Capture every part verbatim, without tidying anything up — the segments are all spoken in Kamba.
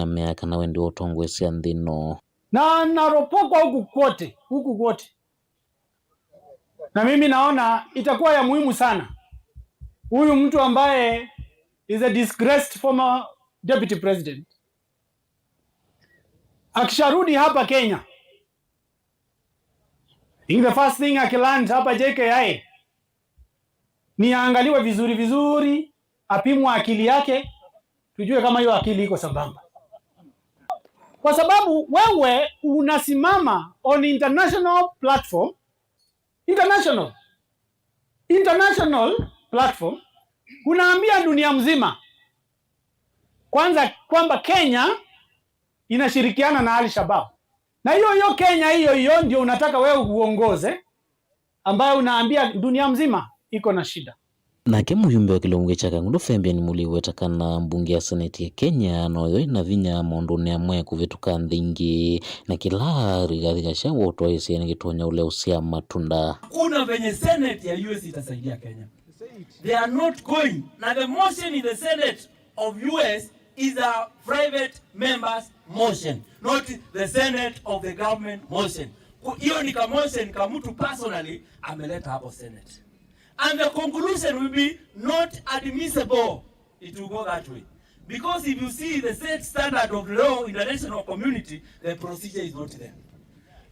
Amea kana wendi wa ũtongoesya nthĩ ĩno. Na naropokwa huku kwote, huku kwote. Na mimi naona itakuwa ya muhimu sana. Huyu mtu ambaye is a disgraced former deputy president, akisharudi hapa Kenya, I think the first thing akiland hapa J K I a ni aangaliwe vizuri vizuri, apimwe akili yake, tujue kama hiyo akili iko sambamba, kwa sababu wewe unasimama on international platform, international international platform, unaambia dunia mzima kwanza kwamba Kenya inashirikiana na Al Shabaab, na hiyo hiyo Kenya hiyo hiyo ndio unataka wewe uongoze, ambayo unaambia dunia mzima iko na shida. Nake mũyumbe wa kĩlungu kya Kangundo Fabian Mulee weta kana mbunge ya seneti ya Kenya noyo ĩna vinya maũndũnĩ amwe kũvĩtũka nthĩ ingĩ, na kĩla Rigathi Gachagua ũtwaĩĩsye nĩkĩtonya ũleũsya matunda. Hakuna venye seneti ya U S itasaidia Kenya. They are not going. Na the motion in the Senate of U S is a private member's motion, not the Senate of the government motion. Hiyo ni ka motion ka mtu personally ameleta hapo Senate. And the conclusion will be not admissible. It will go that way. Because if you see the set standard of law in the international community, the procedure is not there.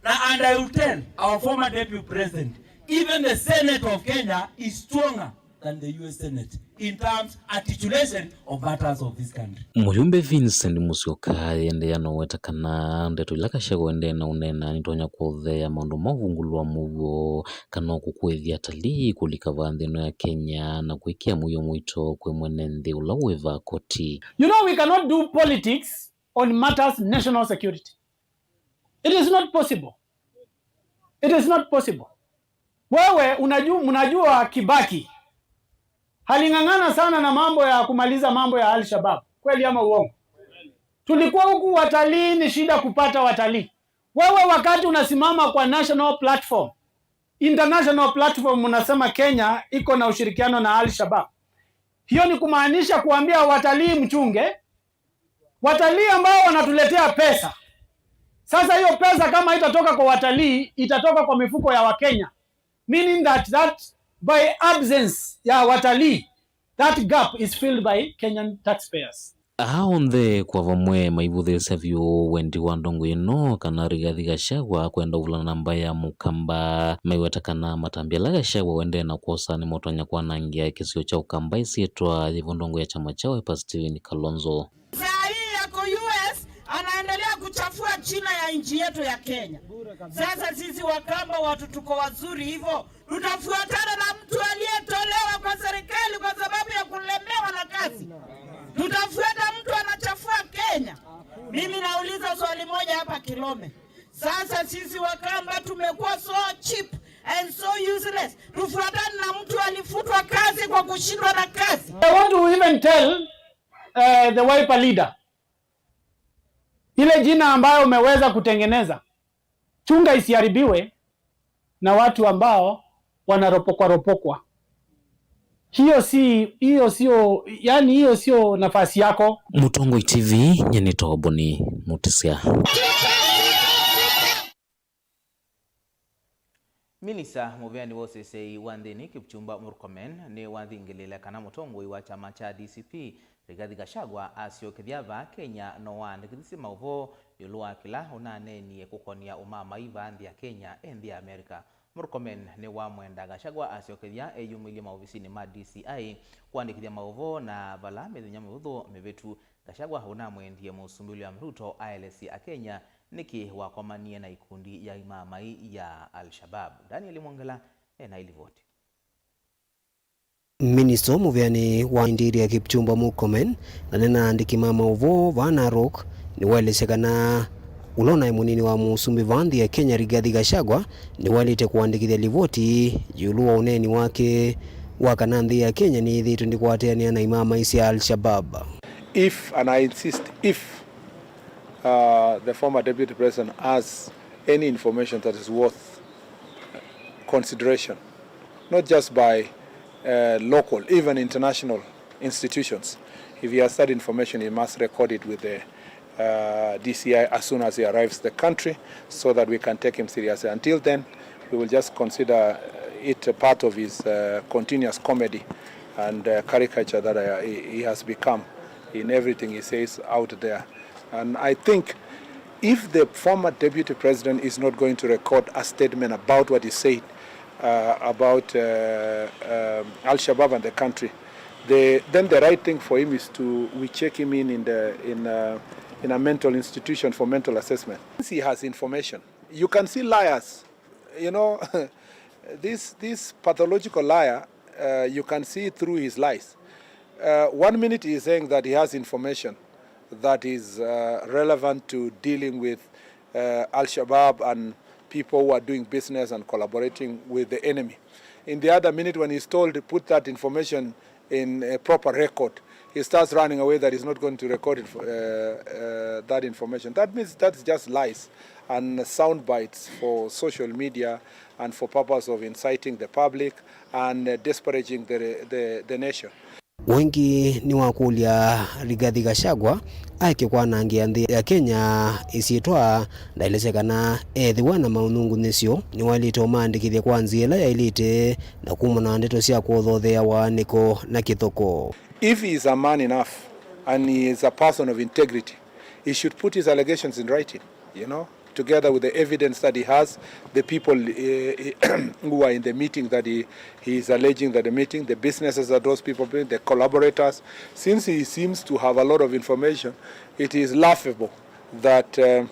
Now, and I will tell our former deputy president, even the Senate of Kenya is stronger than the U S Senate in terms articulation of matters of this country. Mũyumbe Vincent Musyoka aendeea na ũweta kana ndeto ila Gachagua ũendee na ũneena nitonya kũtheea maũndũ ma ũvungũlu wa mũuo kana kũkũĩthya atalii kũlika vaa nthĩ ĩno ya Kenya na kwĩkĩa mũio mũito kwĩ mwene nthĩ ũla wĩ vaa koti. You know, we cannot do politics on matters national security. It is not possible. It is not possible. Wewe unajua, mnajua Kibaki aling'ang'ana sana na mambo ya kumaliza mambo ya Al-Shabaab. Kweli ama uongo? Tulikuwa huku, watalii ni shida kupata watalii. Wewe wakati unasimama kwa national platform, international platform, unasema Kenya iko na ushirikiano na Al-Shabaab. Hiyo ni kumaanisha kuambia watalii mchunge, watalii ambao wanatuletea pesa. Sasa hiyo pesa kama itatoka kwa watalii, itatoka kwa mifuko ya Wakenya. Meaning that, that by absence ya watalii, that gap is filled by Kenyan taxpayers. Aa onthe kwa vamwe maivũthĩĩsya vyũ wendi wa ndongoi ĩno kana Rigathi Gachagua kwenda ũvulana na mbaĩ ya Mũkamba. Maiweta kana matambya ala Gachagua ũendee na kwosa nĩmatonya kwanangĩa kĩsio kya Ũkamba ĩsyĩtwa yĩvo ndongoi ya kyama kya Wiper Stephen Kalonzo. Saa hii yako U S anaendelea kuchafua jina ya nchi yetu ya Kenya. Sasa sisi Wakamba watu tuko wazuri hivyo, tutafuatana na mtu aliyetolewa kwa serikali kwa sababu ya kulemewa na kazi? Tutafuata mtu anachafua Kenya? Mimi nauliza swali moja hapa Kilome. Sasa sisi Wakamba tumekuwa so cheap and so useless, tufuatane na mtu alifutwa kazi kwa kushindwa na kazi? I want to even tell uh, the Wiper leader, ile jina ambayo umeweza kutengeneza, chunga isiharibiwe na watu ambao wanaropokwa ropokwa. Hiyo si, hiyo sio, yani hiyo sio nafasi yako. Mũtongoi T V, nyie nĩtawa Boni Mũtĩsya. Minista mũveani wa ũseseĩ wa nthĩnĩ Kipchumba Murkomen nĩwathingĩlĩĩle kana mũtongoi wa kyama kya D C P Rigathi Gachagua asyokethya vaa Kenya no waandĩkĩthisye maũvoo ĩũlũ wa kĩla ũnaneenie kũkonia ũmamai vaa nthĩ ya Kenya e nthĩ ya America. Murkomen nĩwamwenda Gachagua asyokethya eyumĩlye maovisinĩ ma D C I kũandĩkĩthya maũvoo na vala mĩthenya mĩvũthũ mĩvĩtu Gachagua ũnamwendie Mũsumbĩ William Ruto aelesye Akenya nĩkĩ wakomanie na ikundi ya imamai ya Al-Shabab. Daniel Mwongela ena ilivoti. Minista mũveani wa Interior Kipchumba Murkomen anena na aandĩki ma maũvoo vaa Narok nĩwaelesya kana ũla ũnaĩ mũnini wa mũsumbĩ vaa nthĩ ya Kenya Rigathi Gachagua nĩwaĩlĩte kũandĩkĩthya livoti ĩũlũ wa ũneeni wake wa kana nthĩ ya Kenya nĩyĩthĩĩtwe ndĩkwatĩanĩa na imamai sya Al-Shabab. If, and I insist, if, uh, the former deputy president has any information that is worth consideration, not just by, uh, local, even international institutions. If he has that information, he must record it with the uh, D C I as soon as he arrives the country so that we can take him seriously. Until then, we will just consider it a part of his uh, continuous comedy and uh, caricature that uh, he, he has become in everything he says out there. And I think if the former deputy president is not going to record a statement about what he said uh, about uh, um, Al-Shabaab and the country, the, then the right thing for him is to, we check him in in the in uh, in a mental institution for mental assessment. Since he has information, you can see liars, you know, this this pathological liar, uh, you can see through his lies. Uh, one minute he is saying that he has information that is uh, relevant to dealing with uh, Al-Shabaab and people who are doing business and collaborating with the enemy. In the other minute, when he's told to put that information in a proper record, he starts running away that he's not going to record it for, uh, uh, that information. That means that's just lies and sound bites for social media and for purpose of inciting the public and uh, disparaging the, the, the nation. Wengi nĩwakũlya Rigathi Gachagua aeke kwanangĩa nthĩ ya Kenya ĩsyĩtwa, ndaelesya kana ethĩwa na maũnyungunyĩsyo nĩwaĩlĩte ũmaandĩkĩthya kwa nzĩa ĩla yaĩlĩte na kumana na ndeto sya kũthothea waanĩko na kĩthoko. If he is a man enough and he is a person of integrity, he should put his allegations in writing, you know, together with the evidence that he has, the people uh, who are in the meeting that he, he is alleging that the meeting, the businesses that those people bring, the collaborators. Since he seems to have a lot of information, it is laughable that uh,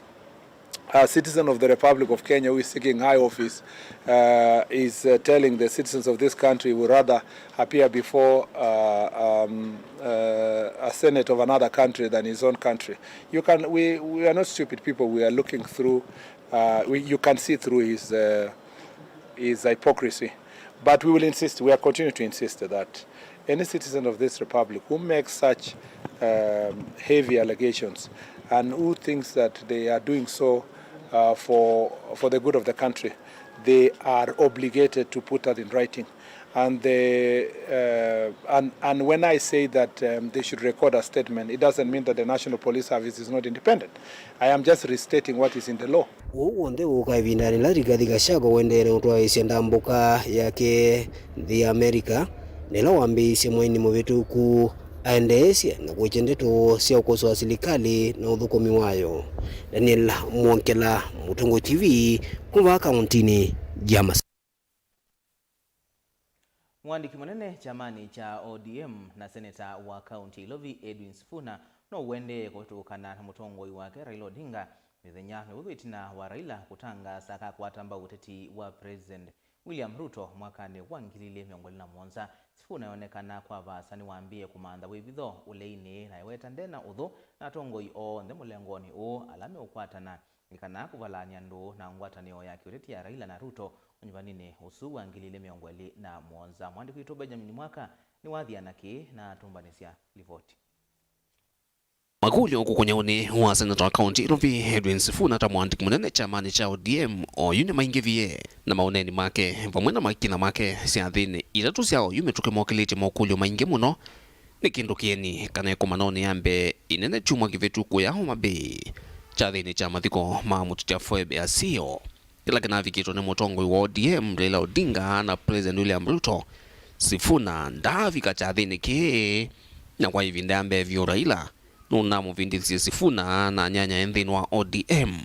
a citizen of the Republic of Kenya who is seeking high office uh, is uh, telling the citizens of this country he would rather appear before uh, um, uh, a senate of another country than his own country. You can, we, we are not stupid people. We are looking through, uh, we, you can see through his, uh, his hypocrisy. But we will insist, we are continuing to insist that any citizen of this republic who makes such um, heavy allegations and who thinks that they are doing so uh, for, for the good of the country, they are obligated to put that in writing. And, the, uh, and, and when I say that um, they should record a statement, it doesn't mean that the National Police Service is not independent. I am just restating what is in the law. Ũu w'onthe wũka ĩvindanĩ ĩla Rigathi Gachagua ũendee na ũtwaĩĩsya ndambũka yake nthĩ ya America, na ĩla wambĩĩisye mwainĩ mũvĩtũku aendeesye na kwĩkya ndeto sya ũkosoa silikalĩ na ũthũkũmi wayo. Daniel Mwongela, Mũtongoi T V, kuma kaũntĩnĩ ya Masakũ. Mũandĩki mũnene kyamanĩ kya O D M na seneta wa kaũntĩ ya Ilovi Edwin Sifuna no ũendee kũvĩtũkana na mũtongoi wake Raila Odinga mĩthenya mĩvũthũ ĩtina wa Raila kũtangaasa akakwata mbau ũteti wa President William Ruto mwakanĩ wa ngili ilĩ mĩongo ĩlĩ na mũonza. Sifuna eonekana kwa vaasa nĩwambĩĩe kũmantha wĩvitho ũleinĩ na eweta ndena ũthũ na atongoi onthe mũlengonĩ ũũ ala meũkwatana nĩ kana kũvalany'a ndũũ na ngwatanĩo ya kĩũteti ya Raila na Ruto ũnyuvaninĩ ũsu wa ngili ilĩ mĩongo ĩlĩ na mũonza. Mwandĩki witũ Benjamin Mwaka nĩwathiana kĩĩ na atũmbanĩsya livoti. Makũlyo kũkũnyaũnĩ wa seneta wa kaũntĩ Ilovi Edwin Sifuna ta mũandĩki mũnene kyamanĩ kya O D M oyu nĩmaingĩvie, na maũneeni make vamwe na makina make syathĩnĩ itatũ sya oyu mĩtũkĩ mokĩlĩtye makũlyo maingĩ mũno. Nĩ kĩndũ kĩeni kana ĩkomanonĩ ya mbee ĩnene kyumwa kĩvĩtu kũya Homa Bay kyathĩnĩ kya mathiko ma mũtũtya Phoebe Asiyo kĩla kĩnavikĩtwe nĩ mũtongoi wa O D M Raila Odinga na President William Ruto. Sifuna ndaavika kyathĩnĩ kĩĩ, na kwa ĩvinda ya mbee vyũ Raila nũnamũvindĩthisye Sifuna na anyanya e nthĩnĩ wa O D M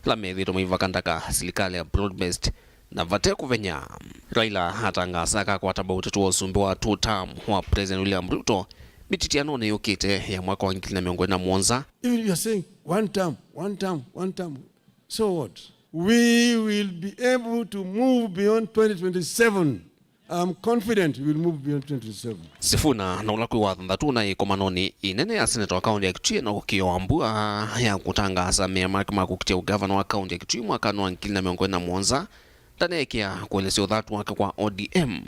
ala methĩĩtwe maivaka ndaka silikalĩ ya broad-based. Na vate kũvenya, Raila atangaasa akakwata mbau ũteti wa ũsumbĩ wa two term wa President William Ruto mĩtitianonĩ yũkĩte ya mwaka wa ngili na mĩongo ĩlĩ na mũonza. Even if you are saying one term, one term, one term, so what? We will be able to move beyond twenty twenty-seven. I'm confident we will move beyond twenty twenty-seven. Sifuna, na ũla kwĩ wa thanthatũ na ĩkomanonĩ ĩnene ya seneta wa kaũntĩ ya Kitui Enock Kĩoo Wambua ya kũtangaasa mea make ma kũkitĩa ũgavana wa kaũntĩ ya Kitui mwakanĩ wa ngili na mĩongo ĩlĩ na mũonza, ndaneekĩa kũelesya ũthatu wake kwa O D M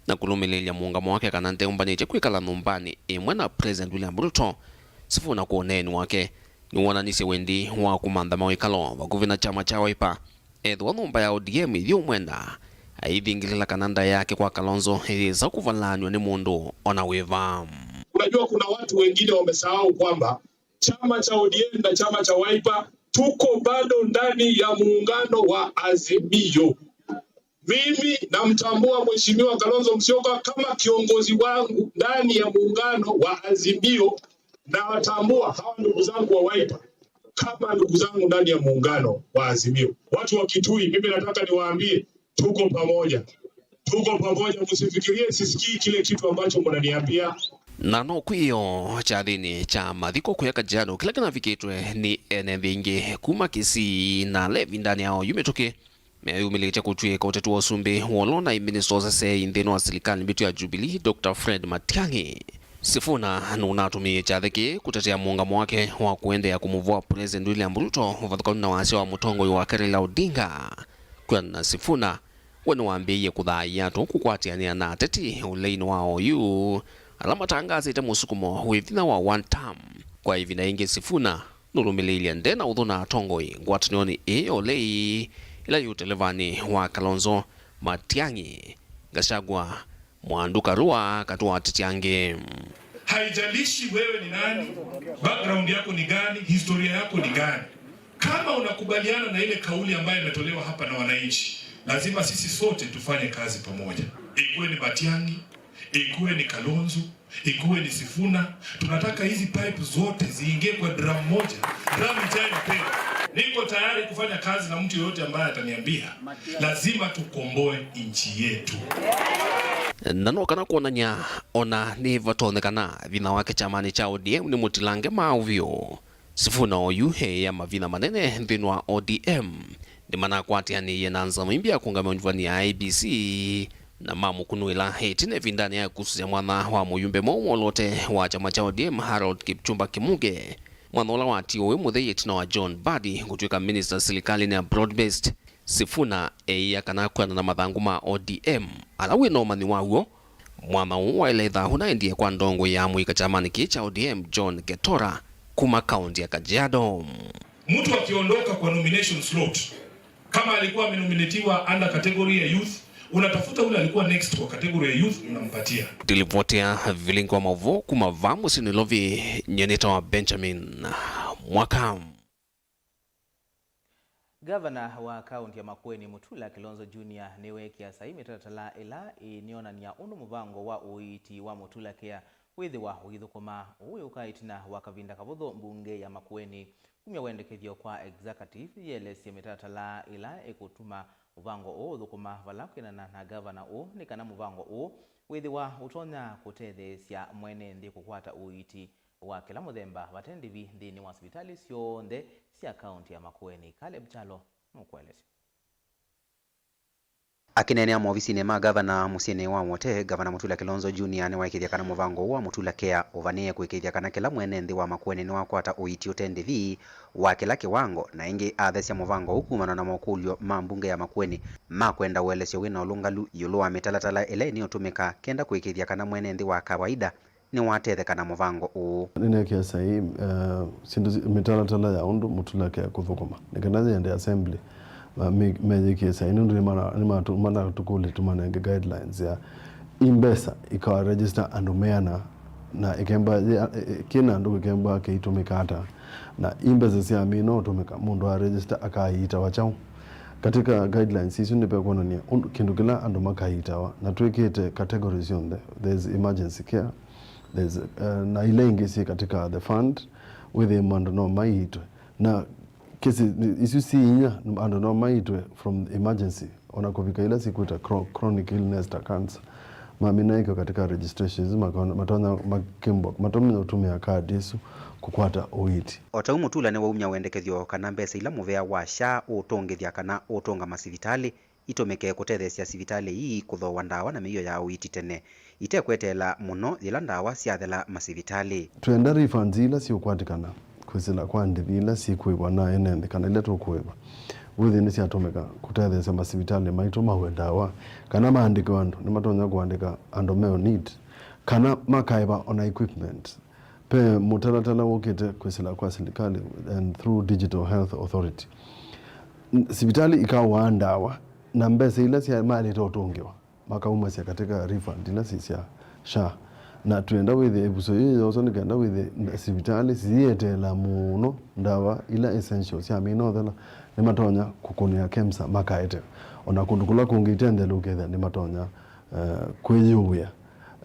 na kũlũmĩlĩĩlya mũũngamo wake kana ndeũmbanĩtye kwĩkala nyũmbanĩ ĩmwe na President William Ruto. Sifuna kwa ũneeni wake nĩwonanisye wendi wa kũmantha mawĩkalo vakuvĩ na kyama kya Wiper, ethĩwa nyũmba ya O D M ĩthyũmwenda, aithingĩlĩla kana ndaĩa yake kwa Kalonzo ĩyĩsa kũvalaanw'a nĩ mũndũ o na wĩva. Unajua, kuna watu wengine wamesahau kwamba chama cha O D M na chama cha Wiper, tuko bado ndani ya muungano wa Azimio. Mimi namtambua Mheshimiwa Kalonzo Musyoka kama kiongozi wangu ndani ya muungano wa Azimio. Nawatambua hawa ndugu zangu wa Wiper kama ndugu zangu ndani ya muungano wa Azimio. Watu wa Kitui, mimi nataka niwaambie, tuko pamoja. Tuko pamoja, msifikirie sisikii kile kitu ambacho mnaniambia. Na no kwĩo kyathĩnĩ kya mathiko kũya Kajiado kĩla kĩnavikĩtwe nĩ ene nthĩ ingĩ kuma Kisii na ala ĩvindanĩ ya oyu mĩtũkĩ meyumĩlĩtye kũtw'ĩka ũteti wa ũsumbĩ wa ũla ũnaĩ minista ũsesei nthĩnĩ wa silikalĩ mbĩtu ya Jubilee, Doctor Fred Matiang'i. Sifuna nũnatũmĩie kyathĩ kĩĩ kũtetea mũũngamo wake wa kũendeea kũmũvũa President William Ruto ũvathũkanu na wasya wa mũtongoi wake Raila Odinga. Kwĩanana na Sifuna, we nĩwambĩĩie kũthaaĩa andũ kũkwatĩanĩa na ateti ũleinĩ wa oyu ala matangaasĩte mũsukumo wĩ vinya wa one term. Kwa ĩvinda yĩngĩ, Sifuna nũlũmĩlĩilye nde na ũthũ na atongoi ngwatanĩonĩ ĩĩ ya ũlei ĩla yĩ ũtelevanĩ wa Kalonzo, Matiang'i, Gachagua, Mwandu Karua, katĩ wa ateti angĩ. Haijalishi wewe ni nani, background yako ni gani, historia yako ni gani, kama unakubaliana na ile kauli ambayo imetolewa hapa na wananchi, lazima sisi sote tufanye kazi pamoja. Ikuwe ni Matiang'i, ikuwe ni Kalonzo, ikuwe ni Sifuna, tunataka hizi pipe zote ziingie kwa drum moja, drum ijae mpira. Niko tayari kufanya kazi na mtu yoyote ambaye ataniambia lazima tukomboe nchi yetu. Na no kana kwonany'a ona nĩvatonyekana vinya wake kyamanĩ kya O D M nĩ mũtilange maũ vyũ. Sifuna oyu eĩa mavinya manene nthĩnĩ wa O D M nĩmanakwatĩanĩie na nzama imbi ya kũũngamĩa ũnyuvani ya I E B C na mamũkunũĩla ĩtina ĩvindanĩ ya kusũsya mwanya wa mũyumbe mwaũ mwolote wa kyama kya O D M Harold Kipchumba Kimuge, mwanya ũla watiiwe wĩ mũthei ĩtina wa John Mbadi kũtw'ĩka minista silikalĩnĩ ya broad-based. Sifuna eĩa kana kwĩanana na mathangũ ma O D M ala wĩ na ũmanyi waw'o, mwanya ũũ waĩle ĩtha ũnaendie kwa ndongoi ya mũika kyamanĩ kĩĩ kya O D M John Ketora kuma kaunti ya Kajiado. Mtu akiondoka kwa nomination slot, kama alikuwa amenominatiwa under category ya youth, unatafuta ule alikuwa next kwa category ya youth, unampatia. Ndilivotea vilingi wa maũvoo kuma vaa mũsyĩ Nairobi, nyie nĩtawa Benjamin Mwaka. Gavana wa kaunti ya Makueni, Mutula Kilonzo Junior, nĩweekĩa saii mĩtalatala ĩla ĩnĩonany'a ũndũ mũvango wa ũiiti wa Mutula Care wĩthĩwa ũithũkũma. Ũu wĩũka ĩtina wa kavinda kavũthũ mbunge ya Makueni kumya wendekethyo kwa executive yĩelesye mĩtalatala ĩla ĩkũtuma mũvango ũũ ũthũkũma, vala kwĩanana na gavana ũũ nĩ kana mũvango ũũ wĩthĩwa ũtonya kũtetheesya mwene nthĩ kũkwata ũiiti wa kĩla mũthemba vate ndĩvi nthĩnĩ wa sivitalĩ syonthe sya kaunti ya Makueni. Caleb Kyalo nũkũelesya. Akĩneenea movisinĩ ma gavana mũsyĩnĩ wa Wote, Gavana Mutula Kilonzo Junior nĩwaĩkĩĩthya kana mũvango ũũ wa Mutula Care ũvanĩĩe kũĩkĩĩthya kana kĩla mwene nthĩ wa Makueni nĩwakwata ũiiti ũte ndĩvi wa kĩla kĩwango, na ĩngĩ athesya mũvango ũũ kumana na mokũlyo ma mbunge ya Makueni ma kwenda ũelesyo wĩ na ũlũngalu ĩũlũ wa mĩtalatala ĩla ĩnĩũtũmĩka kenda kũĩkĩĩthya kana mwene nthĩ wa kawaida nĩwatetheka na mũvango ũũ. Nĩneekĩa saii, eh, syĩndũ si-, mĩtalatala ya ũndũ Mutula Care kũthũkũma nĩ kana yĩende assembly, ma-, me-, meyĩkĩe saii, nũndũ nĩmana-, nĩmatu-, manatũkũlya tũmanenge guidelines ya i mbesa ikawa register andũ meana, na ĩkemba yĩ-, ĩ-, ĩ-, kĩna andũ kĩkemba kĩitũmĩka ata, na i mbesa sya mĩĩ no ũtũmĩka mũndũ a register akaiitawa kyaũ. Katika guidelines isu nĩpekwonany'a ũndũ, kĩndũ kĩla andũ makaiitawa, na twĩkĩte categories syonthe. There's emergency care, there's, eh, na ila ingĩ syĩ katika the fund, wĩthĩe andũ no maiitwe. Na kesi isu syĩ inya, andũ no maiitwe from emergency, ona kũvika ila sikwĩta chro-, chronic illness ta cancer. Mamina ĩkyo katika registrations, makona-, matonya makĩmbwa, matomenya ũtũmĩa kadi ĩsu kũkwata ũiiti. O ta ũu Mutula nĩwaumya wendekethyo kana mbesa ila mũvea wa SHA ũũtũngĩthya kana ũũtũnga masivitalĩ itũmĩke kũtetheesya sivitalĩ ii kũthooa ndawa na mĩio ya ũiiti tene, itekweteela mũno yĩla ndawa syathela masivitalĩ. Twenda refunds ila siũkwatĩkana kwĩsĩla kwa ndĩvi ila syĩkũĩvwa na ene nthĩ kana ila tũkũĩva, wĩthĩe nĩsyatũmĩka kũtetheesya masivitalĩ maitũ maũe ndawa, kana maandĩkĩwe andũ, nĩmatonya kũandĩka andũ me on need, kana makaĩva ona equipment. Ve mũtalatala wũkĩte kwĩsĩla kwa silikalĩ and through Digital Health Authority. N-, sivitalĩ ikaũaa ndawa, na mbesa ila sya-, maĩlĩte ũtũngĩwa makaumasya katika refund ila si sya SHA. Na twĩenda wĩthĩe ĩvuso yĩĩ yooswa nĩ kenda wĩthĩe sivitalĩ siyĩeteela mũno ndawa ila essential syamina ũthela, nĩmatonya kũkũnĩa KEMSA makaete. O na kũndũ kũla kũngĩ ite nthelu ũkethĩa nĩmatonya, eh, kwĩyĩũĩa.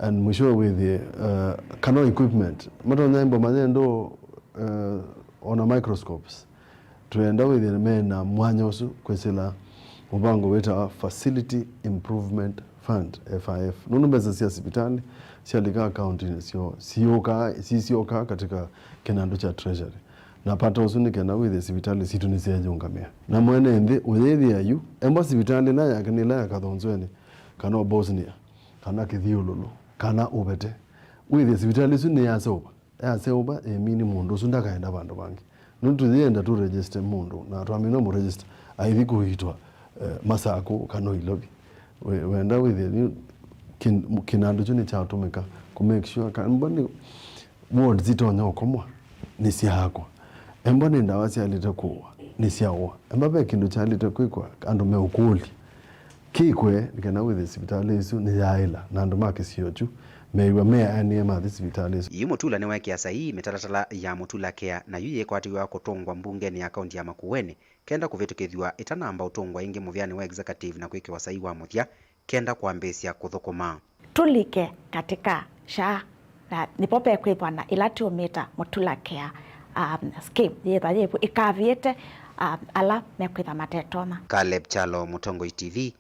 And mwishowe wĩthĩe, eh, kana equipment. Matonya ĩmbo manyendo, eh, ona microscopes. Twĩenda wĩthĩe mena mwanya ũsu kwĩsĩla mũvango wĩtawa Facility Improvement Fund, F I F. Nũndũ mbesa sya sivitalĩ syalika akauntinĩ syoo, syĩũkaa, sisyokaa katika kĩnandũ kya treasury. Na pata ũsu nĩ kenda wĩthĩe sivitalĩ sitũ nĩsyeyũngamĩa. Na mwene nthĩ ũyĩthĩa yu, embwa sivitalĩ ĩla yake nĩ ĩla ya Kathonzweni, kana o Bosnia, kana Kĩthyũlũlũ, kana Ũvete. Wĩthĩe sivitalĩ ĩsu nĩyaseũva. Yaseũva ĩmini mũndũ ũsu ndakaenda vandũ vangĩ. Nũndũ tũyĩenda tũ register mũndũ, na twamina mũ register, aithi kũitwa, eh, Masakũ kana Ilovi. We-, wenda wĩthĩe yu kin-, kĩnandũ kyu nĩkyatũmĩka kũ make sure kana embwa nĩ ward sitonya ũkomwa nĩsyaakwa. Embwa nĩ ndawa syaĩlĩte kũũa nĩsyaũa. Embwa ve kĩndũ kyaĩlĩte kwĩkwa andũ meũkũlya. Kĩkw'e nĩ kana wĩthĩe sivitalĩ ĩsu nĩyaĩla, na andũ ma kĩsio kyu meĩw'a meanĩe mathi sivitalĩ ĩsu. Yu Mutula nĩweekĩa saii mĩtalatala ya Mutula Care, na yu yĩkwatĩw'a kũtũngwa mbungenĩ ya kaunti ya Makueni, kenda kũvĩtũkĩthw'a ĩtanamba ũtũngwa ĩngĩ mũvĩanĩ wa executive na kwĩkĩwa saii wa mũthya, kenda kwambĩĩsya kũthũkũma. Tulike katika SHA, na nĩvo vekwĩthwa na ĩla tũmĩta Mutula Care, um, scheme, yĩtha yĩvu ĩkavĩte, um, ala mekwĩtha matetonya. Caleb Kyalo, Mũtongoi T V,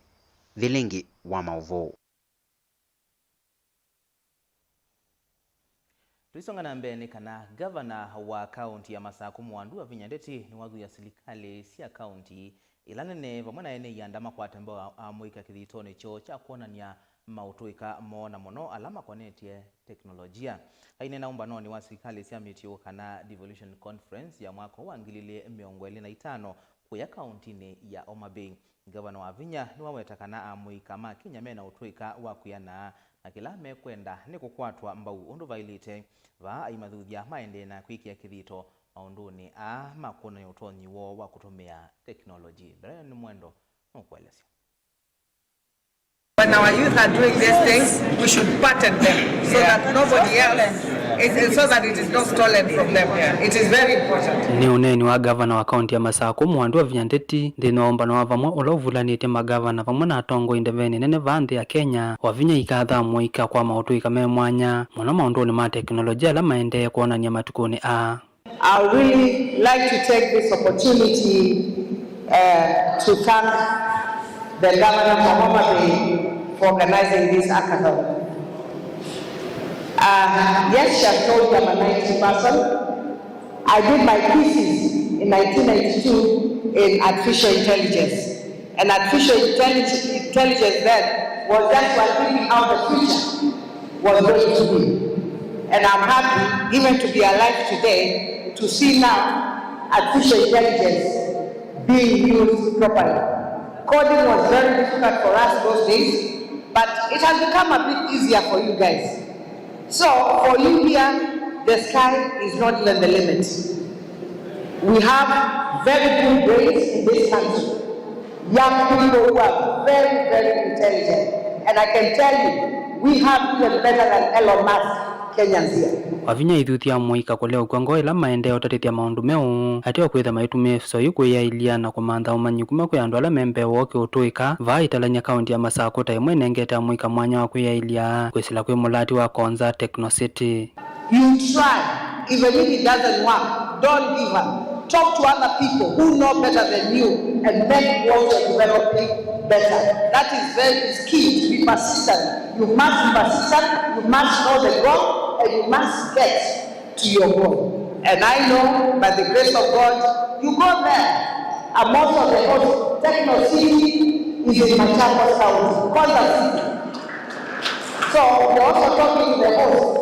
Vilingi wa Maũvoo. Tũisonga na mbee nĩ kana ngavana wa kaunti ya Masakũ Mwandu Wavinya Ndeti nĩwathw'ĩa silikalĩ sya kaunti ila nene vamwe na ene ianda makwate mbau amũika kĩthitonĩ kyoo kya kwonany'a maũtũĩka moo na mũno ala makonetye teknolojia. Aineena ũmbanonĩ wa silikalĩ sya mĩtiũ kana devolution conference ya mwaka wa ngili ili mĩongo ĩlĩ na itano kũya kauntinĩ ya Homa Bay, Ngavana Wavinya nĩwaweta kana amũika ma Kenya mena ũtũĩka wa kwĩana na kĩla mekwenda nĩ kũkwatwa mbau ũndũ vaĩlĩte. Vaa aimathuthya maendee na kwĩkĩa kĩthito maũndũnĩ aa ma kwonany'a ũtonyi woo wa kũtũmĩa teknoloji. Brian Mwendo nũkũelesya. When our youth are doing these things, we should patent them so that nobody else, it, it, so that it is not stolen from them. It is very important. Nĩ ũneeni wa ngavana wa kaunti ya Masakũ, Mwandu Wavinya Ndeti, nthĩnĩ wa ũmbano wa vamwe ũla ũvulanĩtye magavana vamwe na atongoi ndeveni nene vaa nthĩ ya Kenya. Wavinya ikatha amũika kwa maũtũĩka me mwanya mũno maũndũnĩ ma teknolojia ala maendee kwonany'a matukũnĩ aa. I would really like to take this opportunity, uh, to thank the governor for Homa Bay for organizing this hackathon. Uh, yes, she has told you I'm an I T person. I did my thesis in nineteen ninety-two in artificial intelligence. And artificial intellig-, intelligence then was just one thinking how the future was going to be. And I'm happy even to be alive today to see now artificial intelligence being used properly. Coding was very difficult for us those days, but it has become a bit easier for you guys. So for you here, the sky is not even the limit. We have very good brains in this country. Young people who are very, very intelligent. And I can tell you, we have even better than Elon Musk Kenyans here. Wavinya ithuthya amũika kũleũkw'a ngoo ĩla maendee ũtatĩthya maũndũ meũ, ateo kwĩtha maitũmĩa ĩvuso yĩu kwĩyaĩlya na kũmantha ũmanyi kuma kwĩ andũ ala me mbee woo kĩũtũĩka. Vaa italany'a kaunti ya Masakũ ta ĩmwe ĩnengete amũika mwanya wa kwĩyaĩlya kwĩsĩla kwĩ mũlati wa Konza Techno City. You try, even if it doesn't work, don't give up. Talk to other people who know better than you and make what you're developing better. That is very, is key to be persistent. You must be persistent, you must know the goal, and you must get to your goal. And I know by the grace of God, you go there. And most of the host, Techno City is in Machakos County, Konza City. So we're also talking to the host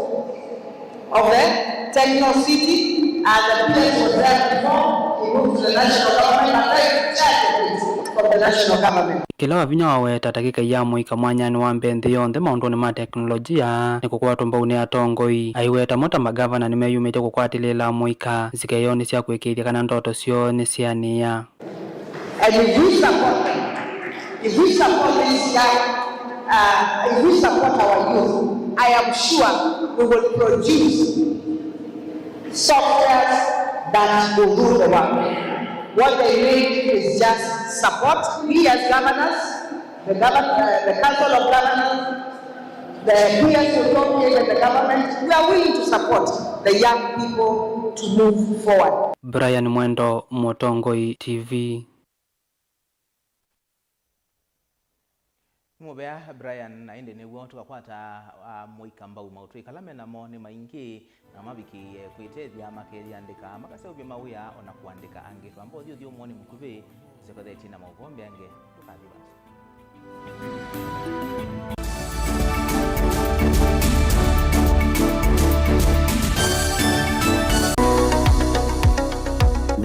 of the Techno City, and the village was there before he moved to the national government, and then he chaired it from the national government. Kĩla Wavinya waweta ta kĩkai ya amũika mwanyanĩ wa mbee nthĩ yonthe maũndũnĩ ma teknolojia nĩ kũkwatwa mbau nĩ atongoi. Aiweta mo ta magavana nĩmeyumĩtye kũkwatĩlĩĩla amũika nzika yoo nĩ sya kũĩkĩĩthya kana ndoto syoo nĩsyeanĩa. And if we support them, if we support this young, uh, if we support our youth, I am sure we will produce softwares that will rule the world. What they need is just support. We as governors, the govern-, uh, the Council of Governors, the P S who talk here, the government, we are willing to support the young people to move forward. Brian Mwendo, Mũtongoi T V. Nĩ mũvea Brian, na ĩndĩ nĩw'o tũkakwata, ah, mũika mbau. Maũtũi ala me namo nĩ maingĩ, na mavikĩĩe kwĩtethya makeyĩandĩka, makaseũvya mawĩa, o na kũandĩka angĩ. Twamba ũthi ũthyũmũonĩ mũkuvĩ, tũsyokethetye na maũvoo mbeange. Ndũkathi vasa.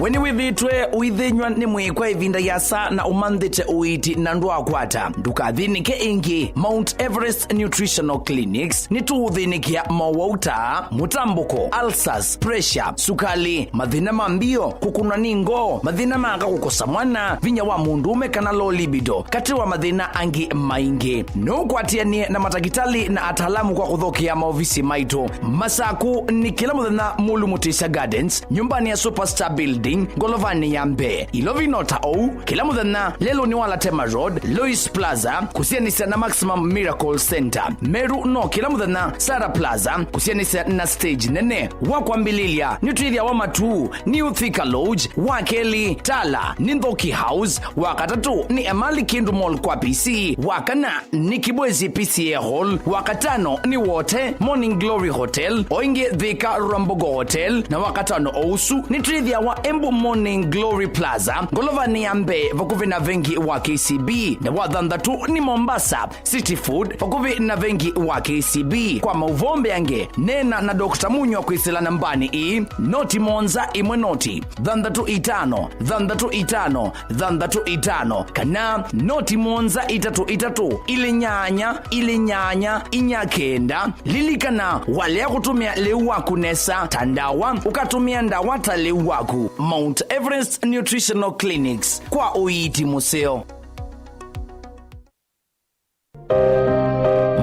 We nĩwĩthĩĩtwe ũithĩnyw'a nĩ mwĩĩ kwa ĩvinda yĩasa na ũmanthĩte ũiiti na ndwakwata? Ndũkathĩnĩke ĩngĩ. Mount Everest Nutritional Clinics nĩtũũthĩnĩkĩa mowau ta mũtambũko, ulcers, pressure, sukali, mathĩna ma mbio, kũkũnwa nĩ ngoo, mathĩna ma aka kũkosa mwana, vinya wa mũndũũme kana low libido, katĩ wa mathĩna angĩ maingĩ. No ũkwatĩanĩe na matakĩtalĩ na ataalamu kwa kũthokea maovisi maitũ. Masaku nĩ kĩla mũthenya Mulu Mutisya Gardens, nyũmbanĩ ya Superstar Building, ngolovanĩ ya mbee. Ilovi no ta ũu, kĩla mũthenya lelũnĩ wa Latema Road, Lois Plaza, kũsianĩsya na Maximum Miracle Center. Meru no kĩla mũthenya Sarah Plaza, kũsianĩsya na stage nene. Wa kwambĩlĩlya, nĩtwĩthĩawa Matuu, New Thika Lodge, wa kelĩ, Tala, nĩ Nthoki House, wa katatũ, nĩ Emali Kindu Mall kwa P C, wa kana, nĩ Kibwezi P C A Hall, wa katano, nĩ Wote, Morning Glory Hotel, o ĩngĩ Thika Rambogo Hotel, na wa katano o ũsu, nĩtwĩthĩawa Embu Morning Glory Plaza, ngolovanĩ ya mbee, vakuvĩ na vengi wa K C B, na wa thanthatũ, nĩ Mombasa, City Food, vakuvĩ na vengi wa K C B. Kwa maũvoo mbeange, neena na Doctor Munywa kwĩsĩla nambanĩ ĩĩ, noti mũonza ĩmwe noti, thanthatũ itano, thanthatũ itano, thanthatũ itano, kana noti mũonza itatũ itatũ, ilĩ nyanya, ilĩ nyanya, inya kenda. Lilikana, walea kũtũmĩa lĩu waku nesa ta ndawa, ũkatũmĩa ndawa ta lĩu waku. Mount Everest Nutritional Clinics, kwa ũiiti mũseo.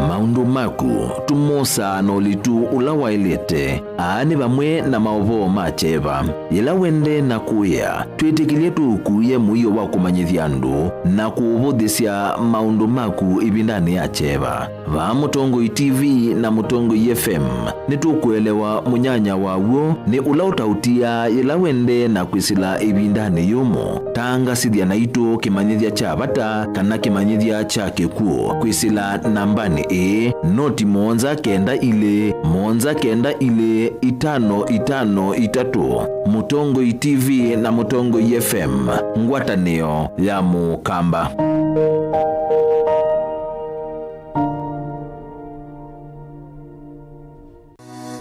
Maũndũ maku tũmosaa na ũlitu ũla waĩlĩte. Aa nĩ vamwe na maũvoo ma kyeva. Yĩla wendee na kũĩa, twĩtĩkĩlye tũũkuĩe mũio wa kũmanyĩthya andũ na kũũvũthĩsya maũndũ maku ĩvindanĩ ya kyeva. Vaa Mũtongoi T V na Mũtongoi F M, nĩtũkũelewa mũnyanya wa w'o nĩ ũla ũtaũtiaa yĩla wendee na kwĩsĩla ĩvindanĩ yũmũ. Tangasĩthya naitũ kĩmanyĩthya kya vata kana kĩmanyĩthya kya kĩkw'ũ kwĩsĩla nambanĩ ĩĩ, noti mũonza kenda ilĩ, mũonza kenda ilĩ, itano itano itatũ. Mũtongoi T V na Mũtongoi F M, ngwatanĩo ya Mũkamba.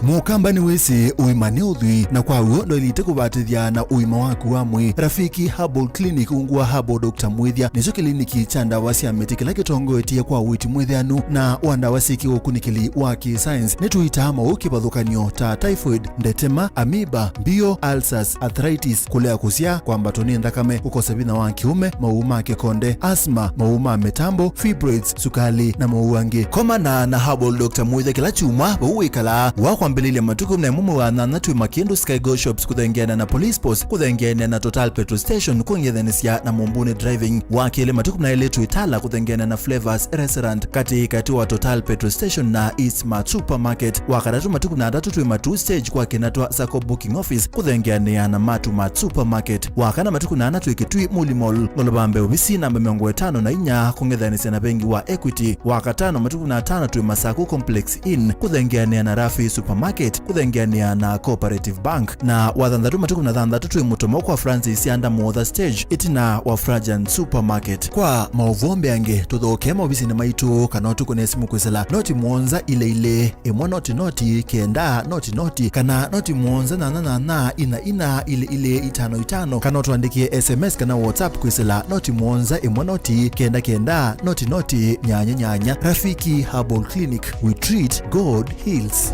Mũkamba nĩwĩsĩ ũima nĩ ũthwii, na kwa w'o ndwaĩlĩte kũvatĩthya na ũima waku wa mwĩĩ. Rafiki Herbal Clinic ungu wa Herbal Doctor Mwĩthya nĩkyo kĩliniki kya ndawa sya mĩtĩ kĩla kĩtongoetye kwa ũiiti mwĩthĩanu na wa ndawa syĩ kĩũkunĩkĩli wa kĩ-science. Nĩtũitaa maũũ kĩvathũkany'o ta typhoid, ndetema, amoeba, mbio, ulcers, arthritis, kũlea kũsyaa, kwambatwa nĩ nthakame, kũkosa vinya wa kĩũme, maũũ ma kĩkonde, asthma, maũũ ma mĩtambo, fibroids, sukali, na maũũ angĩ. Komana na Herbal Doctor Mwĩthya kĩla kyumwa vau wĩkalaa. Wa kwambĩlĩlya matukũ na ĩmwe mwei wa nyanya twĩ Makindu Sky Go Shops kũthengeana na Police Post, kũthengeana na Total Petrol Station, kũng'ethanĩsya na Mumbuni Driving. Wa kelĩ matukũ na elĩ twĩ Tala kũthengeana na Flavors Restaurant, katĩ katĩ wa Total Petrol Station na East Mart Supermarket. Wa katatũ matukũ na atatũ twĩ Matuu Stage kwa Kinatwa Sacco Booking Office kũthengeanĩa na Matu Mart Supermarket. Wa kana matukũ na ana twĩ Kitui Muli Mall, ngolova mbee ovisi namba mĩongo ĩtano na inya kũng'ethanĩsya na vengi wa Equity. Wa katano matukũ na atano twĩ Masaku Complex Inn kũthengeanĩa na Rafi Supermarket kũthengeanĩa na Cooperative Bank. Na wa thanthatũ matukũ na thanthatũ twĩ Mũtomo kwa Francis Yanda Motha Stage ĩtina wa Frajan Supermarket. Kwa maũvoo mbeange, tũthokee maovisinĩ maitũ kana ũtũkũne simũ kwĩsĩla noti mũonza ilĩ ilĩ, ĩmwe noti noti, kenda noti noti, kana noti mũonza nyanya nyanya, ina ina, ilĩ ilĩ, itano itano, kana ũtũandĩkĩe S M S kana WhatsApp kwĩsĩla noti mũonza ĩmwe noti, kenda kenda, noti noti, nyanya nyanya. Rafiki Herbal Clinic, we treat, God heals.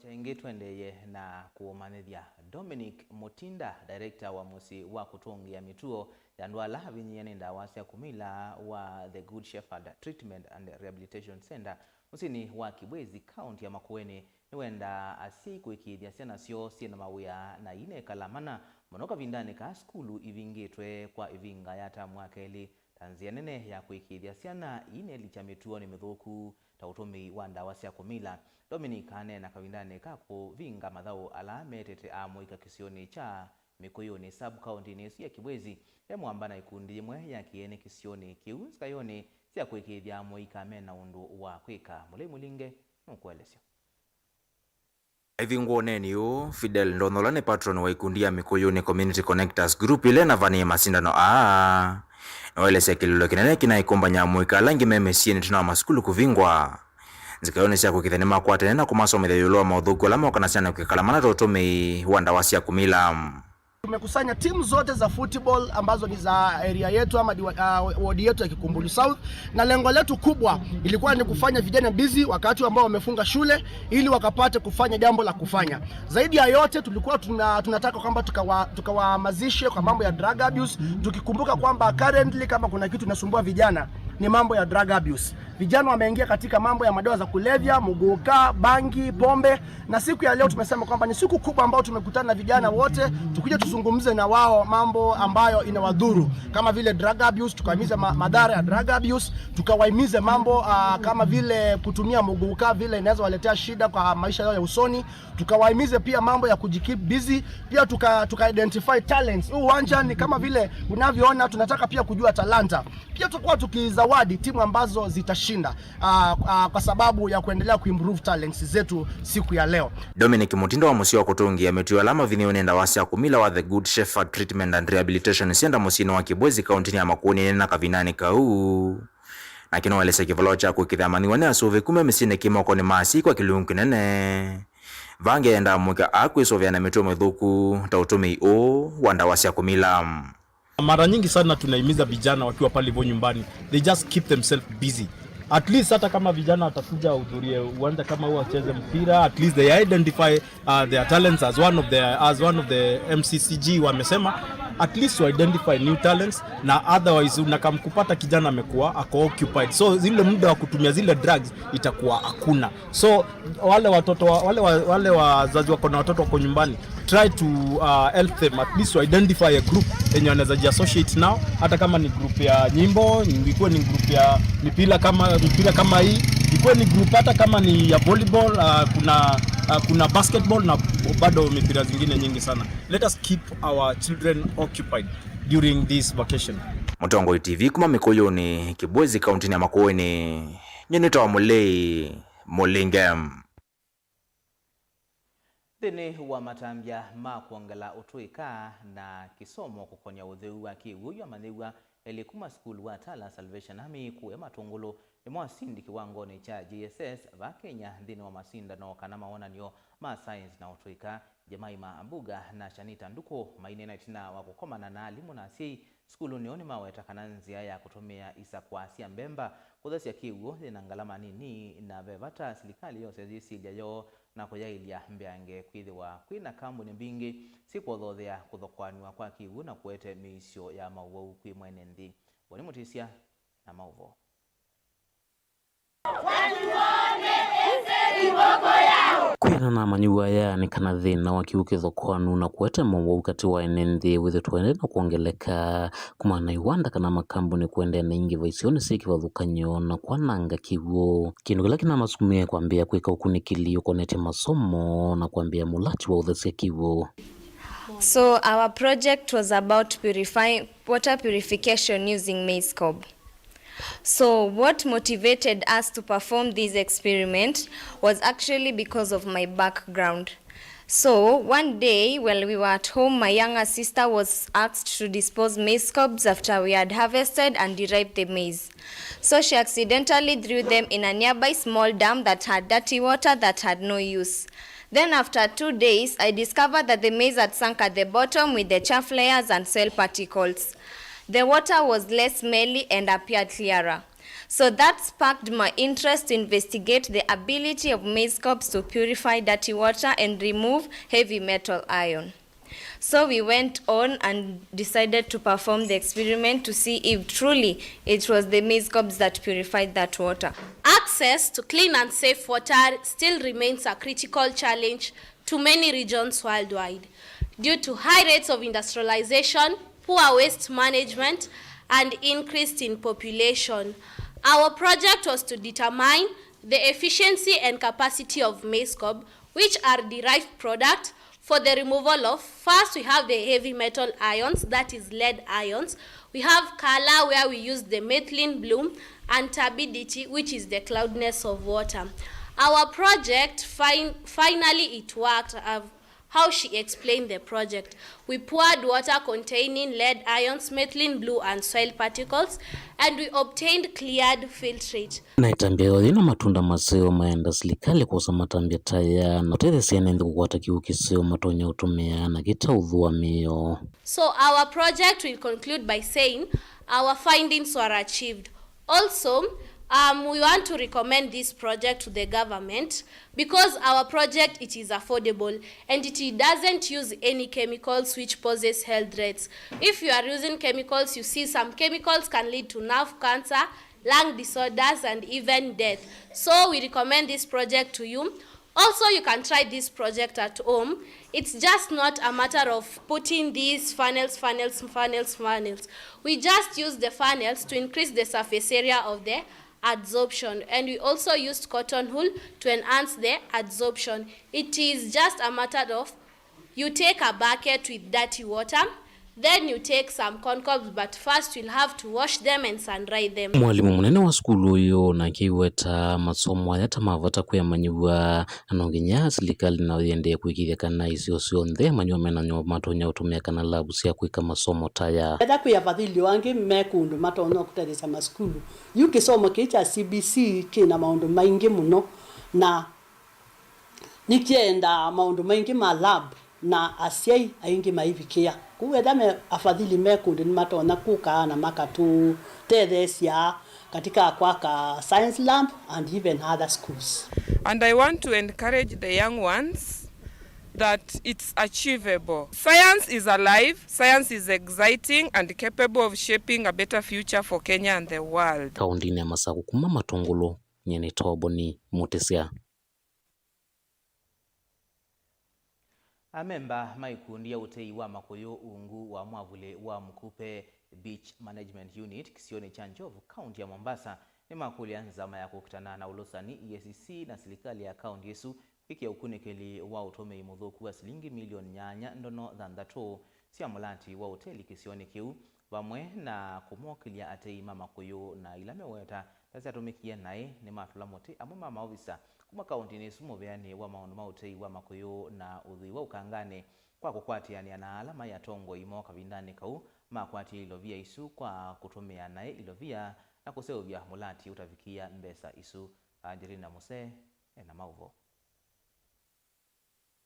Kyaingĩ twendeeye na kũmanyĩthya. Dominic Mutinda, director wa mũsyĩ wa kũtũngĩa mĩtuo ya andũ ala avinyĩĩe nĩ ndawa sya kũmila wa The Good Shepherd Treatment and Rehabilitation Center mũsyĩnĩ wa Kibwezi, kaũnti ya Makueni, nĩwendaa asyai kũĩkĩĩthya syana syoo syĩ na mawĩa na inekala mana mũno kavindanĩ kaa sukulu ivingĩtwe kwa ĩvinga ya tamu wa kelĩ, ta nzĩa nene ya kũĩkĩĩthya syana inelikya mĩtuonĩ mĩthũku ta ũtũmĩi wa ndawa sya kũmila. Dominic aneena kavindanĩ ka kũvinga mathaũ ala metete amũika kĩsionĩ kya Mĩkũyũnĩ sub-kaũntĩnĩ ĩsu ya Kibwezi, e mũamba na ikundi yĩmwe ya kĩene kĩsionĩ kĩu nzikayonĩ sya kũĩkĩĩthya amũika me na ũndũ wa kwĩka. Mũlei Mũlinge nũkũelesya. Ĩvingũoneni ũũ, Fidel Ndonhola nĩ patron wa ikundi ya Mĩkũyũnĩ Community Connectors Group ĩla ĩnavanie masindano aa. Nĩwaelesya kĩlĩlo kĩnene kĩnaĩ kũmbany'a amũika ala angĩ me mĩsyĩnĩ tene wa masukulu kũvingwa nzikayonĩ sya kũĩkĩĩthya nĩmakwatene na kũmasomethya ĩũlũ wa maũthũku ala mokanasya na kwĩkala mana ta ũtũmĩi wa ndawa sya kũmila. Tumekusanya timu zote za football ambazo ni za area yetu ama diwa- ah, ward yetu ya Kikumbulu South, na lengo letu kubwa ilikuwa ni kufanya vijana busy wakati ambao wamefunga shule ili wakapate kufanya jambo la kufanya. Zaidi ya yote tulikuwa tuna, tunataka kwamba tukawa- tukawahamasishe kwa mambo ya drug abuse, tukikumbuka kwamba currently kama kuna kitu inasumbua vijana ni mambo ya drug abuse. Vijana wameingia katika mambo ya madawa za kulevya, muguka, bangi, pombe, na siku ya leo tumesema kwamba ni siku kubwa ambayo tumekutana na vijana wote, tukuje tuzungumze na wao mambo ambayo inawadhuru, kama vile drug abuse, tukawahimize ma- madhara ya drug abuse, tukawahimize mambo ah, kama vile kutumia muguka vile inaweza waletea shida kwa maisha yao ya usoni, tukawahimize pia mambo ya kujikeep busy, pia tuka, tuka identify talents. Huu uwanja ni kama vile unavyoona, tunataka pia kujua talanta. Pia tutakuwa tukizawadi timu ambazo zitashinda ah, ah, kwa sababu ya kuendelea kuimprove talents zetu siku ya leo. Dominic Mutinda wa mũsyĩ wa kũtũngĩa mĩtuo ala mavinyĩĩwe nĩ ndawa sya kũmila wa The Good Shepherd Treatment and Rehabilitation Center mũsyĩnĩ wa Kibwezi, kaũntĩnĩ ya Makueni, na kavindanĩ kau. Nake nĩwaelesya kĩvalũa kya kũĩkĩĩthya amanyĩw'a nĩ asũvĩku me mĩsyĩnĩ kĩ mokonĩ ma asyai kwa kĩlungu kĩnene. Vangĩ endaa mũika akwĩsũvĩa na mĩtuo mĩthũku ta ũtũmĩi ũũ wa ndawa sya kũmila. Mara nyingi sana tunahimiza vijana wakiwa pale hivyo nyumbani, they just keep themselves busy. At least hata kama vijana watakuja wahudhurie uwanja kama huu wacheze mpira, at least they identify uh, their talents as one of the, as one of the M C C G wamesema, at least to identify new talents, na otherwise unakamkupata kijana amekuwa ako occupied, so zile muda wa kutumia zile drugs itakuwa hakuna. So wale watoto wa- wale wa- wale wazazi wako na watoto wako nyumbani, try to uh, help them at least to identify a group yenye wanaweza jiassociate nao, hata kama ni group ya nyimbo, ikuwe ni group ya mipira kama mipira kama hii, ikuwe ni group hata kama ni ya volleyball uh, kuna uh, kuna basketball na bado mipira zingine nyingi sana. Let us keep our children occupied during this vacation. Mũtongoi T V kuma Mĩkũyũnĩ, Kibwezi, kaũntĩnĩ ya Makueni, nyie nĩtawa Mũlei Mũlinge. Nthĩnĩ wa matambya ma kwongela ũtũĩka na kĩsomo kũkonya ũtheu wa kĩw'ũ, yu amanyĩw'a elĩ kuma sukulu wa Tala Salvation Army kũya Matũngũlũ nĩmo asindi kĩwangonĩ kya J S S va Kenya nthĩnĩ wa masindano kana mawonany'o ma science na ũtũĩka. Jemima Mbuga na Shanita Nduku maineena ĩtina wa kũkomana na alimũ na asyai sukulunĩ ũũ nĩmaweta kana nzĩa ya kũtũmĩa isakwa sya mbemba kũthesya kĩw'ũ yĩ na ngalama nini, na ve vata silikalĩ yose yĩsilya yoo na kũyaĩlya mbeange kwĩthĩwa kwĩ na kambuni mbingĩ syĩkwothothea kũthokoanw'a kwa kĩw'ũ na kũete mĩisyo ya maũwau kwĩ mwene nthĩ. Boni Mũtĩsya na maũvoo. Kwĩana na amanyĩw'a aya nĩ kana thĩna wa kĩw'ũ kĩthokoanu na kũete mowau katĩ wa ene nthĩ wĩthĩtwe ũendee na kwongeleka, kumana na iwanda kana makambuni kũendeea na ingĩ va isionĩ syĩ kĩvathũkany'o na kwananga kĩw'ũ, kĩndũ kĩla kĩnamasukumĩe kwambĩĩa kwĩka ũkunĩkĩli ũkonetye masomo na kwambĩĩa mũlati wa ũthesya kĩw'ũ. So our project was about purifying, water purification using maize cob. So what motivated us to perform this experiment was actually because of my background. So one day while we were at home, my younger sister was asked to dispose maize cobs after we had harvested and derived the maize. So she accidentally threw them in a nearby small dam that had dirty water that had no use. Then after two days, I discovered that the maize had sunk at the bottom with the chaff layers and soil particles. The water was less smelly and appeared clearer. So that sparked my interest to investigate the ability of maize cobs to purify dirty water and remove heavy metal ion. So we went on and decided to perform the experiment to see if truly it was the maize cobs that purified that water. Access to clean and safe water still remains a critical challenge to many regions worldwide due to high rates of industrialization, poor waste management, and increase in population. Our project was to determine the efficiency and capacity of maize cob, which are derived product for the removal of, first we have the heavy metal ions, that is lead ions. We have color, where we use the methylene blue, and turbidity, which is the cloudiness of water. Our project, fin- finally it worked. I've How she explained the project: "We poured water containing lead ions, methylene blue, and soil particles, and we obtained cleared filtrate." Na ĩtambya yoo yĩna matunda maseo, maenda silikalĩ kwosa matambya ta aya na ũtetheesya ene nthĩ kũkwata kĩw'ũ kĩseo matonya ũtũmĩa na kĩtaũthũa mĩao. So our project will conclude by saying our findings were achieved. Also, um, we want to recommend this project to the government because our project, it is affordable and it doesn't use any chemicals which poses health threats. If you are using chemicals, you see some chemicals can lead to nerve cancer, lung disorders, and even death. So we recommend this project to you. Also, you can try this project at home. It's just not a matter of putting these funnels, funnels, funnels, funnels. We just use the funnels to increase the surface area of the adsorption, and we also used cotton wool to enhance the adsorption. It is just a matter of, you take a bucket with dirty water, then you take some corn cobs, but first you'll have to wash them and sun dry them. Mwalimũ mũnene wa sukulu ũyũ nake aiweta masomo aya ta ma vata kwĩ amanyĩw'a, na no nginya silikalĩ nayo yĩendee kũĩkĩĩthya kana isio syonthe amanyĩw'a mena nyũmba matonya ũtũmĩa kana lavu sya kwĩka masomo ta aya. Ethĩwa kwĩ afadhili o angĩ me kũndũ matonya kũtetheesya masukulu, yu kĩsomo kĩĩ kya C B C kĩ na maũndũ maingĩ mũno, na nĩkyendaa maũndũ maingĩ ma lab, na asyai aingĩ maivikĩa. Kwoou ethĩwa me afadhili me kũndũ nĩmatonya kũka na makatũtetheesya katika kwaka science lab and even other schools. And I want to encourage the young ones that it's achievable. Science is alive, science is exciting and capable of shaping a better future for Kenya and the world. Kaũntĩnĩ ya Masakũ kuma Matũngũlũ, nyie nĩ Toboni Mũtĩsya. Amemba ma ikundi ya ũtei wa makũyũ ungu wa mwavuli wa Mkupe Beach Management Unit kĩsionĩ kya Njovu, kaunti ya Mombasa, nĩmakũlya nzama ya kũkitana na ũlũsani, E A C C, na silikalĩ ya kaunti ĩsu kwĩkĩa ũkunĩkĩli wa ũtũmĩi mũthũku wa silingi milioni nyanya ndono thanthatũ sya mũlati wa ũteli kĩsionĩ kĩu, vamwe na kũmokĩlya atei ma makũyũ na ila meweta ta syatũmĩkie naĩ nĩmatũla mũtĩ amwe ma maovisa kuma kaũntĩnĩ ĩsu mũveanĩ wa maũndũ ma ũtei wa makũyũ na ũthwii wa ũkanganĩ kwa kũkwatĩanĩa na ala maĩ atongoi moo kavindanĩ kau makwatie ilovia isu kwa kũtũmĩa naĩ ilovia na kũseũvya mũlati ũtavikĩĩa mbesa isu. Angelina Musee ena maũvoo.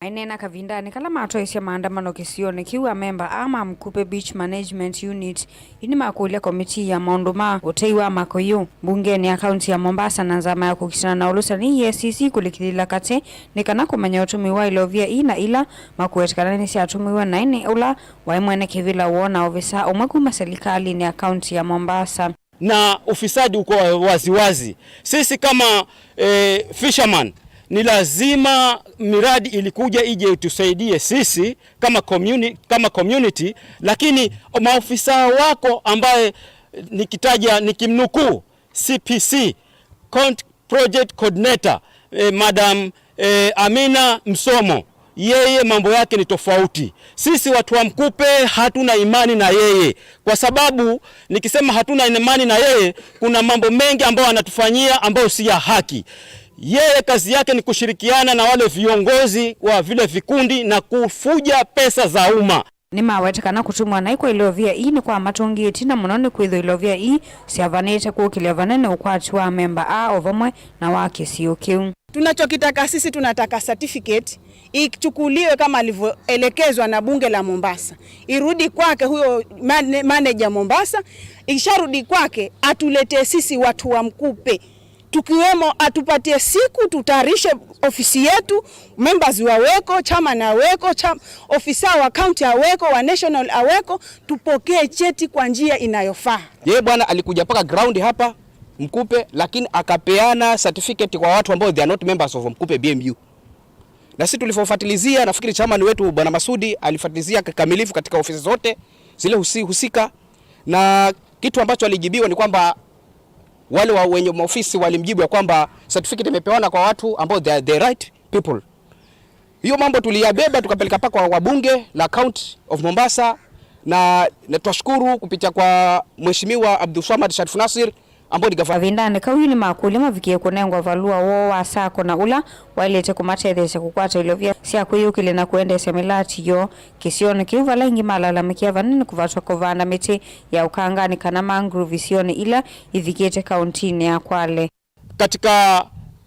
Aineena kavindanĩ kala matwaĩsya maandamano kĩsionĩ kĩu, amemba aa ma Mkupe Beach Management Unit yu nĩmakũlya komitii ya maũndũ ma ũtei wa makũyũ mbungenĩ ya kaunti ya Mombasa na nzama ya kũkitana na ũlũsani, E A C C, kũlikĩlĩĩla katĩ nĩ kana kũmanya ũtũmĩi wa ilovia ii na ila makũweta kana nĩsyatũmĩwe naĩ nĩ ũla waĩ mwene kĩvĩla woo na ovisa ũmwe kuma silikalĩnĩ ya kaunti ya Mombasa. Na ufisadi uko waziwazi. Sisi kama, eh, fisherman, ni lazima miradi ilikuja ije itusaidie sisi kama communi-, kama community, lakini maofisa wako ambaye nikitaja, nikimnukuu, C P C, con-, project coordinator, eh, Madam, eh, Amina Msomo, yeye mambo yake ni tofauti. Sisi watu wa Mkupe hatuna imani na yeye, kwa sababu nikisema hatuna imani na yeye, kuna mambo mengi ambayo anatufanyia ambayo si ya haki. Yeye kazi yake ni kushirikiana na wale viongozi wa vile vikundi na kufuja pesa za umma. Nĩmaweta kana kũtũmwa naĩ kwa ilovia ii nĩkwamatũngĩĩtye, na mũno nĩkwĩthwa ilovia ii syavanĩte kũkĩlya vanene ũkwati wa amemba aa o vamwe na wa kĩsio kĩu. Tunachokitaka sisi, tunataka certificate ichukuliwe kama alivyoelekezwa na bunge la Mombasa, irudi kwake huyo mane-, manager Mombasa. Ikisharudi kwake, atuletee sisi watu wa Mkupe, tukiwemo, atupatie siku, tutayarishe ofisi yetu, members waweko, chairman aweko, cha-, ofisa wa county aweko, wa national aweko, tupokee cheti kwa njia inayofaa. Yeye bwana alikuja mpaka ground hapa Mkupe, lakini akapeana certificate kwa watu ambao they are not members of Mkupe B M U. Na sisi tulivyofuatilizia, nafikiri chairman wetu Bwana Masudi alifuatilizia kikamilifu katika ofisi zote zile husi-, husika, na kitu ambacho alijibiwa ni kwamba wale wa wenye maofisi walimjibu ya kwamba certificate imepewana kwa watu ambao they are the right people. Hiyo mambo tuliyabeba tukapeleka mpaka kwa wabunge la County of Mombasa, na, na twashukuru kupitia kwa Mheshimiwa Abdulswamad Sharif Nasir, ambao ni gavana. Kavindanĩ kau, yu nĩmakũlya mavikie kũnengwa valũa woo wa sacco na ũla waĩlĩte kũmatetheesya kũkwata ilovia sya kwĩyũkĩlya na kũendeesya mĩlati yoo kĩsionĩ kĩu, vala aingĩ malalamĩkĩa vanene nĩ kũvatwa kũvanda mĩtĩ ya ũkanganĩ kana mangrove isionĩ ila ivikĩte kauntinĩ ya Kwale. Katika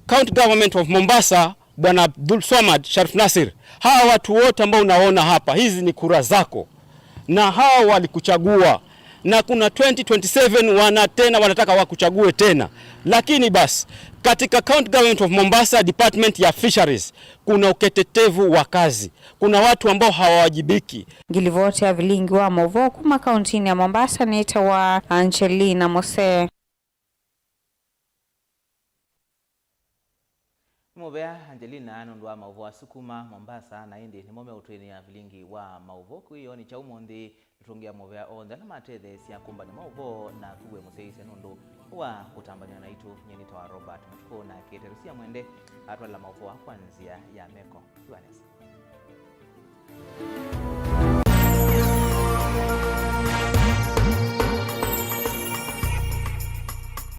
County Government of Mombasa, Bwana Abdulswamad Sharif Nasir, hawa watu wote ambao unaona hapa, hizi ni kura zako, na hawa walikuchagua, na kuna twenty twenty-seven wana tena, wanataka wakuchague tena. Lakini basi, katika County Government of Mombasa, Department ya Fisheries, kuna uketetevu wa kazi, kuna watu ambao hawawajibiki. Ngilivoti ya vilingi wa mauvoo kuma kauntinĩ ya Mombasa nĩtawa Angelina Mose. Nĩ mũvea Angelina nũndũ wa maũvoo asu kuma Mombasa, na ĩndĩ nĩmo meũtwĩnĩa vilingi wa maũvoo kwĩyoo nĩ kya ũmũnthĩ. Nĩtũngĩa mũvea onthe ala matetheesya kũmbany'a maũvoo, naku wĩ mũsyaĩĩsya nũndũ wa kũtambanĩa naitũ. Nyie nĩtawa Robert Matukũ, na kĩeteru sya mwende atwala maũvoo aa kwa nzĩa ya meko. Ĩwanesa.